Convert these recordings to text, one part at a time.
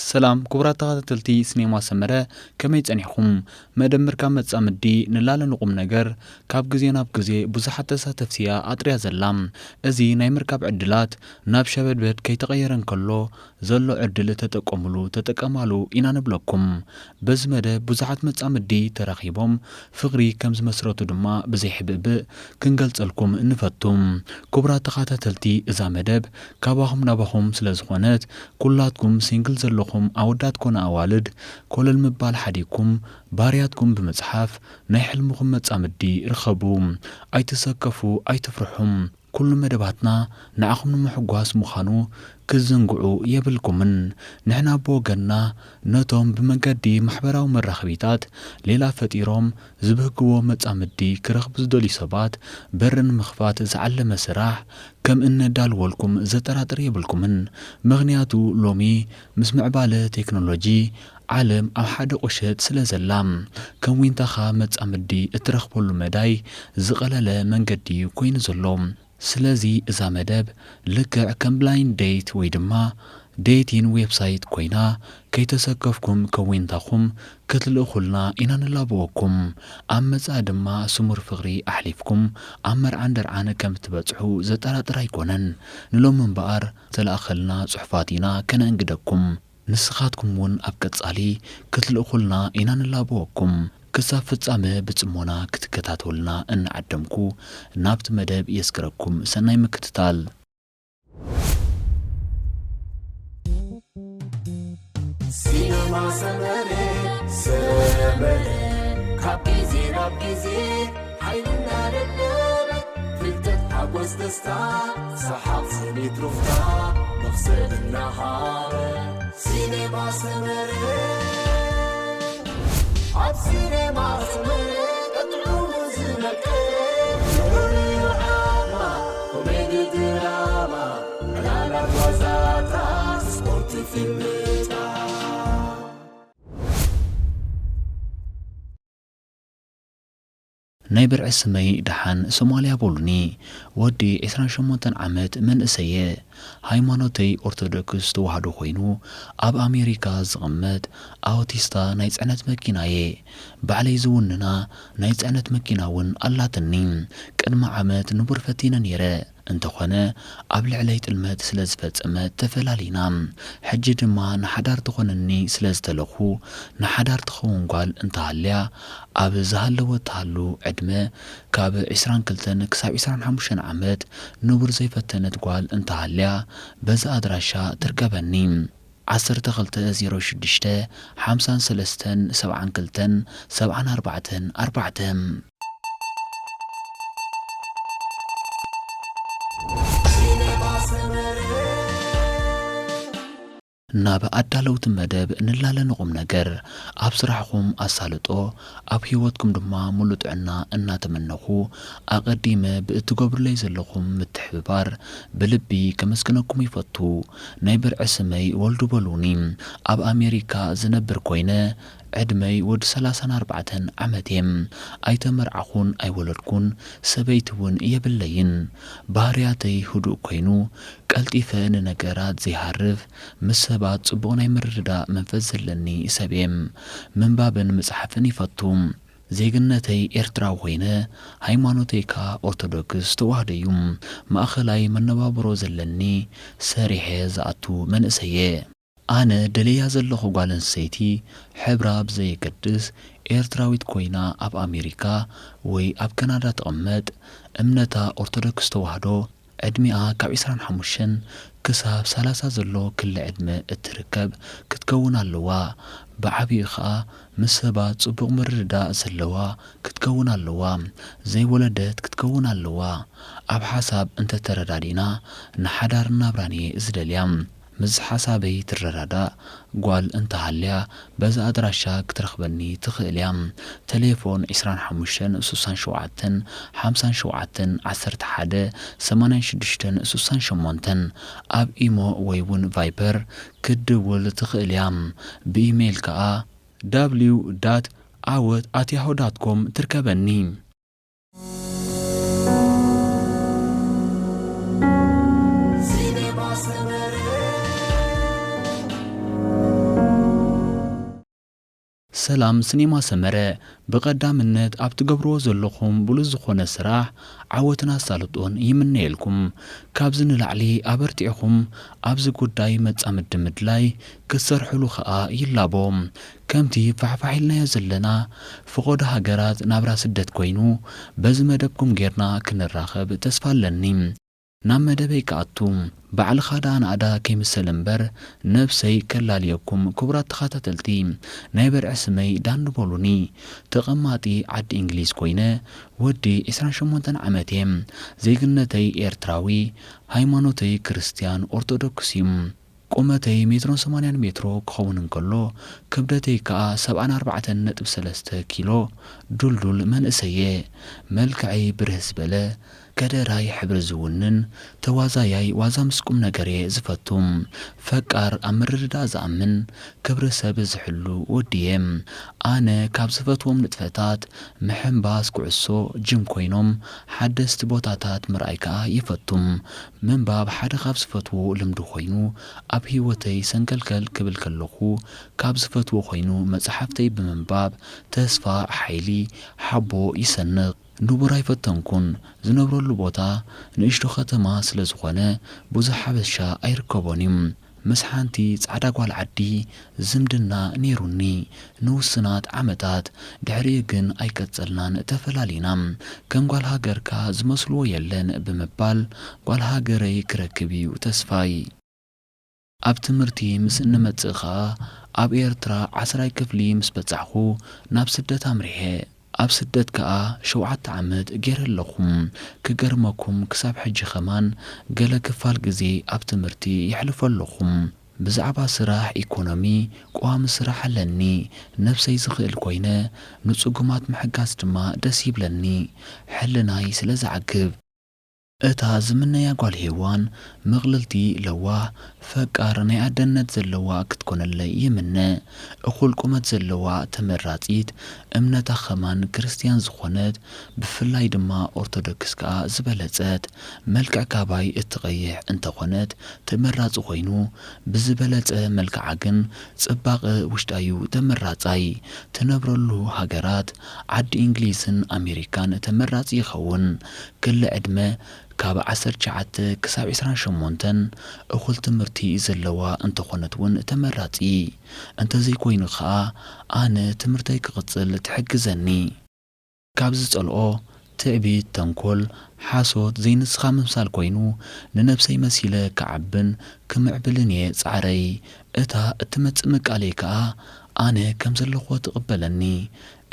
ሰላም ክቡራት ተኸታተልቲ ሲኔማ ሰመረ፣ ከመይ ጸኒሕኩም? መደብ ምርካብ መጻምዲ ንላለ ንቁም ነገር ካብ ግዜ ናብ ግዜ ብዙሓት ተሳተፍቲ እያ ኣጥርያ ዘላ። እዚ ናይ ምርካብ ዕድላት ናብ ሸበድበድ ከይተቐየረ እንከሎ ዘሎ ዕድል ተጠቀሙሉ፣ ተጠቀማሉ ኢና ንብለኩም። በዚ መደብ ብዙሓት መጻምዲ ተራኺቦም ፍቕሪ ከም ዝመስረቱ ድማ ብዘይሕብእብእ ክንገልጸልኩም ንፈቱ። ክቡራት ተኸታተልቲ እዛ መደብ ካባኹም ናባኹም ስለ ዝኾነት፣ ኩላትኩም ሲንግል ዘለኹም ኣወዳት ኮነ ኣዋልድ፣ ኮለል ምባል ሓዲግኩም፣ ባርያትኩም ብምጽሓፍ ናይ ሕልምኹም መጻምዲ ርኸቡ። ኣይትሰከፉ፣ ኣይትፍርሑ። ኩሉ መደባትና ንዓኹም ንምሕጓስ ምዃኑ ክትዝንግዑ የብልኩምን። ንሕና ብወገንና ነቶም ብመገዲ ማሕበራዊ መራኸቢታት ሌላ ፈጢሮም ዝብህግዎ መጻምዲ ክረኽቡ ዝደልዩ ሰባት በሪ ንምኽፋት ዝዓለመ ስራሕ ከም እነዳልወልኩም ዘጠራጥር የብልኩምን። ምኽንያቱ ሎሚ ምስ ምዕባለ ቴክኖሎጂ ዓለም ኣብ ሓደ ቁሸት ስለ ዘላ፣ ከም ዊንታኻ መጻምዲ እትረኽበሉ መዳይ ዝቐለለ መንገዲ እዩ ኮይኑ ዘሎ። ስለዚ እዛ መደብ ልክዕ ከም ብላይንድ ዴት ወይ ድማ ዴቲን ዌብሳይት ኮይና፣ ከይተሰከፍኩም ከዊንታኹም ክትልእኹልና ኢና ንላበወኩም። ኣብ መጻኢ ድማ ስሙር ፍቕሪ ኣሕሊፍኩም ኣብ መርዓን ደርዓን ከም እትበጽሑ ዘጠራጥር ኣይኮነን። ንሎሚ እምበኣር ዝተላእኸልና ጽሑፋት ኢና ከነእንግደኩም። ንስኻትኩም እውን ኣብ ቀጻሊ ክትልእኹልና ኢና ንላበወኩም። ክሳብ ፍጻመ ብጽሞና ክትከታተሉና እናዓደምኩ ናብቲ መደብ የስግረኩም። ሰናይ ምክትታል። ሲነማ ሰመረ፣ ሰመረ፣ ካብ ግዜ ናብ ግዜ ሓይልና ደደበ፣ ፍልጠት ሓጎስ ደስታ፣ ሰሓቕ ስኒት ሩፍታ፣ መኽሰብ እናሃበ። ሲኔማ ሰመረ፣ ኣብ ሲኔማ ሰመረ፣ ቀጥዑ ዝነቀ፣ ፍቕሪ ዓድና፣ ኮሜዲ ድራማ፣ ዕላላት ዋዛታት፣ ስፖርት ፊልምታት። ናይ ብርዒ ስመይ ደሓን ሶማልያ በሉኒ። ወዲ ዕስራን ሸሞንተን ዓመት መንእሰየ። ሃይማኖተይ ኦርቶዶክስ ተዋህዶ ኮይኑ፣ ኣብ ኣሜሪካ ዝቕመጥ ኣውቲስታ ናይ ጽዕነት መኪናየ። ባዕለይ ዝውንና ናይ ጽዕነት መኪና እውን ኣላትኒ። ቅድሚ ዓመት ንቡር ፈቲነ ነይረ። እንተኾነ፣ ኣብ ልዕለይ ጥልመት ስለ ዝፈጸመት ተፈላሊና። ሕጂ ድማ ንሓዳር ትኾነኒ ስለ ዝተለኹ፣ ንሓዳር ትኸውን ጓል እንተሃልያ፣ ኣብ ዝሃለወ ትሃሉ ዕድመ፣ ካብ ዕስራን ክልተን ክሳብ ዕስራን ሓሙሽተን ዓመት ንቡር ዘይፈተነት ጓል እንተሃልያ፣ በዚ ኣድራሻ ትርከበኒ። ዓሰርተ ክልተ ዜሮ ሽዱሽተ ሓምሳን ሰለስተን ሰብዓን ክልተን ሰብዓን ኣርባዕተን ኣርባዕተ። ናብ ኣዳለውቲ መደብ ንላለ ንቑም ነገር። ኣብ ስራሕኹም ኣሳልጦ፣ ኣብ ህይወትኩም ድማ ሙሉእ ጥዕና እናተመነኹ፣ ኣቐዲመ ብእትገብሩለይ ዘለኹም ምትሕብባር ብልቢ ከመስግነኩም ይፈቱ። ናይ ብርዒ ስመይ ወልዱ በሉኒ። ኣብ ኣሜሪካ ዝነብር ኮይነ፣ ዕድመይ ወዲ ሰላሳን ኣርባዕተን ዓመት እየ። ኣይተመርዓኹን ኣይወለድኩን፣ ሰበይቲ እውን የብለይን። ባህርያተይ ህዱእ ኮይኑ፣ ቀልጢፈ ንነገራት ዘይሃርፍ፣ ምስ ሰባት ጽቡቕ ናይ ምርድዳእ መንፈስ ዘለኒ ሰብ እየ። ምንባብን ምጽሓፍን ይፈቱ። ዜግነተይ ኤርትራዊ ኮይነ፣ ሃይማኖተይ ከኣ ኦርቶዶክስ ተዋህዶ እዩ። ማእኸላይ መነባብሮ ዘለኒ፣ ሰሪሐ ዝኣቱ መንእሰይ እየ። ኣነ ደልየያ ዘለኹ ጓል ኣንስተይቲ፣ ሕብራ ብዘየገድስ፣ ኤርትራዊት ኮይና ኣብ ኣሜሪካ ወይ ኣብ ካናዳ ትቕመጥ፣ እምነታ ኦርቶዶክስ ተዋህዶ፣ ዕድሚኣ ካብ ዕስራን ሓሙሽተን ክሳብ ሰላሳ ዘሎ ክሊ ዕድመ እትርከብ ክትከውን ኣለዋ። ብዓቢኡ ኸኣ ምስ ሰባት ጽቡቕ ምርድዳእ ዘለዋ ክትከውን ኣለዋ። ዘይወለደት ክትከውን ኣለዋ። ኣብ ሓሳብ እንተተረዳዲእና፣ ንሓዳር ናብራን እየ ዝደልያ። ምስ ሓሳበይ ትረዳዳእ ጓል እንተሃልያ፣ በዚ ኣድራሻ ክትረኽበኒ ትኽእል እያ። ቴሌፎን ዕስራን ሓሙሽተን ስሳን ሸውዓተን ሓምሳን ሸውዓተን ዓሰርተ ሓደ ሰማንያን ሽዱሽተን ስሳን ሸሞንተን። ኣብ ኢሞ ወይ እውን ቫይበር ክትድውል ትኽእል እያ። ብኢሜይል ከኣ ደብሊው ዳት ዓወት ኣት ያሆ ዳት ኮም ትርከበኒ። ሲኔማ ሰመረ፣ ሰላም ስኔማ ሰመረ፣ ብቐዳምነት ኣብ ትገብርዎ ዘለኹም ብሉጽ ዝኾነ ስራሕ ዓወትን ኣሳልጦን ይምነየልኩም። ካብዚ ንላዕሊ ኣበርቲዕኹም ኣብዚ ጉዳይ መጻምዲ ምድላይ ክትሰርሕሉ ኸኣ ይላቦ። ከምቲ ፋሕፋሕ ኢልናዮ ዘለና፣ ፈቐዶ ሃገራት ናብራ ስደት ኮይኑ፣ በዚ መደብኩም ጌርና ክንራኸብ ተስፋ ኣለኒ። ናብ መደበይ ክኣቱ፣ ባዕልኻ ደኣ ናእዳ ከይምሰል እምበር፣ ነብሰይ ከላልየኩም። ክቡራት ተኸታተልቲ፣ ናይ በርዒ ስመይ ዳኒ በሉኒ። ተቐማጢ ዓዲ እንግሊዝ ኮይነ፣ ወዲ ዒስራን ሸሞንተን ዓመት እየ። ዜግነተይ ኤርትራዊ፣ ሃይማኖተይ ክርስትያን ኦርቶዶክስ እዩ። ቁመተይ ሜትሮን ሰማንያን ሜትሮ ክኸውን እንከሎ፣ ክብደተይ ከኣ ሰብዓን ኣርባዕተን ነጥቢ ሰለስተ ኪሎ፣ ዱልዱል መንእሰይ እየ። መልክዐይ ብርህ ዝበለ፣ ከደራይ ሕብሪ ዝውንን፣ ተዋዛያይ ዋዛ ምስ ቁም ነገር እየ ዝፈቱ። ፈቃር ኣብ ምርድዳእ ዝኣምን፣ ክብሪ ሰብ ዝሕሉ ወዲ እየ። ኣነ ካብ ዝፈትዎም ንጥፈታት፣ ምሕንባስ ኩዕሶ፣ ጅም ኮይኖም ሓደስቲ ቦታታት ምርኣይ ከኣ ይፈቱ። ምንባብ ሓደ ካብ ዝፈትዎ ልምዲ ኮይኑ፣ ኣብ ህይወተይ ሰንከልከል ክብል ከለኹ ካብ ዝፈትዎ ኮይኑ፣ መጽሓፍተይ ብምንባብ ተስፋ፣ ሓይሊ፣ ሓቦ ይሰንቕ። ንቡር ኣይፈተንኩን። ዝነብረሉ ቦታ ንእሽቶ ከተማ ስለ ዝኾነ፣ ብዙሕ ሓበሻ ኣይርከቦን እዩ። ምስ ሓንቲ ጻዕዳ ጓል ዓዲ ዝምድና ነይሩኒ። ንውስናት ዓመታት ድሕሪኡ ግን ኣይቀጸልናን፣ ተፈላሊና። ከም ጓል ሃገርካ ዝመስልዎ የለን ብምባል ጓል ሃገረይ ክረክብ እዩ ተስፋይ። ኣብ ትምህርቲ ምስ እንመጽእ ኸኣ ኣብ ኤርትራ ዓስራይ ክፍሊ ምስ በጻሕኩ ናብ ስደት ኣምሪሐ። ኣብ ስደት ከኣ ሸውዓተ ዓመት ገይረ ኣለኹ። ክገርመኩም ክሳብ ሕጂ ኸማን ገለ ክፋል ግዜ ኣብ ትምህርቲ የሕልፎ ኣለኹ። ብዛዕባ ስራሕ፣ ኢኮኖሚ፣ ቀዋሚ ስራሕ ኣለኒ። ነብሰይ ዝኽእል ኮይነ ንጽጉማት ምሕጋዝ ድማ ደስ ይብለኒ፣ ሕልናይ ስለ ዝዓግብ። እታ ዝምነያ ጓል ሄዋን ምቕልልቲ፣ ለዋህ፣ ፈቃር፣ ናይ ኣደነት ዘለዋ ክትኮነለይ ይምነ። እኹል ቁመት ዘለዋ ተመራጺት፣ እምነታ ኸማን ክርስትያን ዝኾነት፣ ብፍላይ ድማ ኦርቶዶክስ ከኣ ዝበለጸት። መልክዕ ካባይ እትቐይሕ እንተኾነት ተመራጺ ኮይኑ፣ ብዝበለጸ መልክዓ ግን ጽባቐ ውሽጣዩ ተመራጻይ። ትነብረሉ ሃገራት ዓዲ እንግሊዝን ኣሜሪካን ተመራጺ ይኸውን። ክሊ ዕድመ ካብ ዓሰርተ ትሽዓተ ክሳብ ዒስራን ሸሞንተን እኹል ትምህርቲ ዘለዋ እንተኾነት እውን ተመራጺ። እንተዘይኮይኑ ኸኣ ኣነ ትምህርተይ ክቕጽል ትሕግዘኒ። ካብ ዝጸልኦ ትዕቢት፣ ተንኮል፣ ሓሶት፣ ዘይንስኻ ምምሳል ኮይኑ ንነብሰይ መሲለ ክዓብን ክምዕብልን እየ ጻዕረይ። እታ እትመጽእ ምቃለይ ከኣ ኣነ ከም ዘለኹ ትቕበለኒ።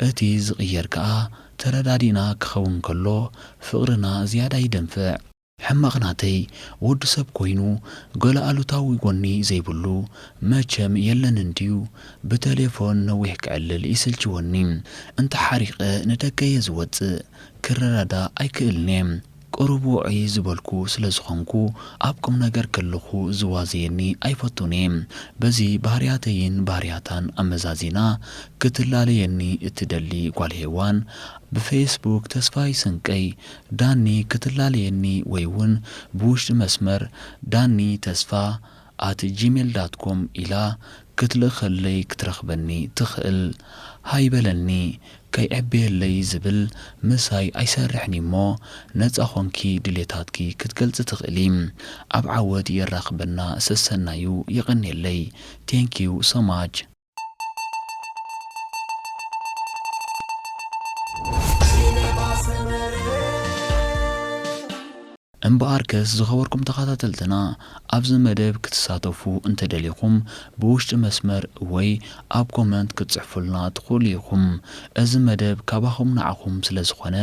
እቲ ዝቕየር ከኣ ተረዳዲእና ክኸውን ከሎ ፍቕርና ዝያዳ ይደንፍዕ። ሕማቕ ናተይ፣ ወዲ ሰብ ኮይኑ ገለ ኣሉታዊ ጎኒ ዘይብሉ መቸም የለን እንድዩ። ብተሌፎን ነዊሕ ክዕልል ይስልችወኒ። እንተሓሪቐ ንደገ እየ ዝወጽእ። ክረዳዳእ ኣይክእልን እየ። ቅሩብ ውዑይ ዝበልኩ ስለ ዝኾንኩ፣ ኣብ ቁም ነገር ከለኹ ዝዋዘየኒ ኣይፈቱን እየ። በዚ ባህርያተይን ባህርያታን ኣመዛዚና ክትላለየኒ እትደሊ ጓል ሄዋን፣ ብፌስቡክ ተስፋይ ስንቀይ ዳኒ ክትላለየኒ ወይ እውን ብውሽጢ መስመር ዳኒ ተስፋ ኣት ጂሜል ዳት ኮም ኢላ ክትልእኸለይ ክትረኽበኒ ትኽእል። ሃይ በለኒ፣ ከይዕበየለይ ዝብል ምሳይ ኣይሰርሕን እዩ'ሞ፣ ነጻ ኾንኪ ድሌታትኪ ክትገልጺ ትኽእሊ። ኣብ ዓወት የራኽበና ሰሰናዩ፣ የቐንየለይ። Thank you so much። እምበኣርከስ ዝኸበርኩም ተኸታተልትና፣ ኣብዚ መደብ ክትሳተፉ እንተደሊኹም ብውሽጢ መስመር ወይ ኣብ ኮመንት ክትጽሕፉልና ትኽእሉ ኢኹም። እዚ መደብ ካባኹም ንዓኹም ስለ ዝኾነ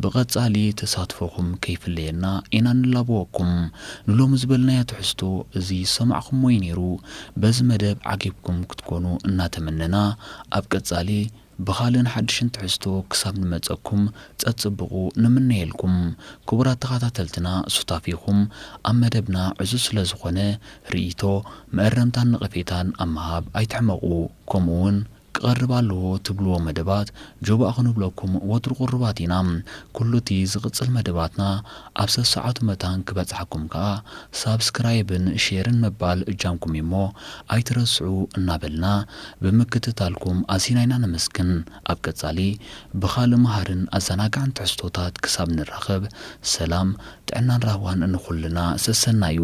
ብቐጻሊ ተሳትፎኹም ከይፍለየና ኢና ንላበወኩም። ንሎሚ ዝበልናዮ ትሕዝቶ እዚ ዝሰማዕኹምዎ እዩ ነይሩ። በዚ መደብ ዓጊብኩም ክትኮኑ እናተመነና ኣብ ቀጻሊ ብኻልእን ሓድሽን ትሕዝቶ ክሳብ ንመጸኩም ጸጽብቑ ንምነየልኩም። ክቡራት ተኸታተልትና፣ ሱታፊኹም ኣብ መደብና ዕዙዝ ስለ ዝኾነ፣ ርእይቶ፣ መእረምታን ነቐፌታን ኣብ ምሃብ ኣይትሕመቑ። ከምኡውን ክቐርብ ኣለዎ ትብልዎ መደባት ጆባእ ክንብለኩም ወትሩ ቅሩባት ኢና። ኩሉ እቲ ዝቕጽል መደባትና ኣብ ሰሰዓቱ መታን ክበጽሓኩም ከኣ ሳብስክራይብን ሼርን ምባል እጃምኩም እዩሞ ኣይትረስዑ እናበልና ብምክትታልኩም ኣዚና ኢና ነመስግን። ኣብ ቀጻሊ ብኻልእ መሃርን ኣዘናጋዕን ትሕዝቶታት ክሳብ ንራኸብ ሰላም ጥዕናን ራህዋን ንኹልና ሰሰናዩ።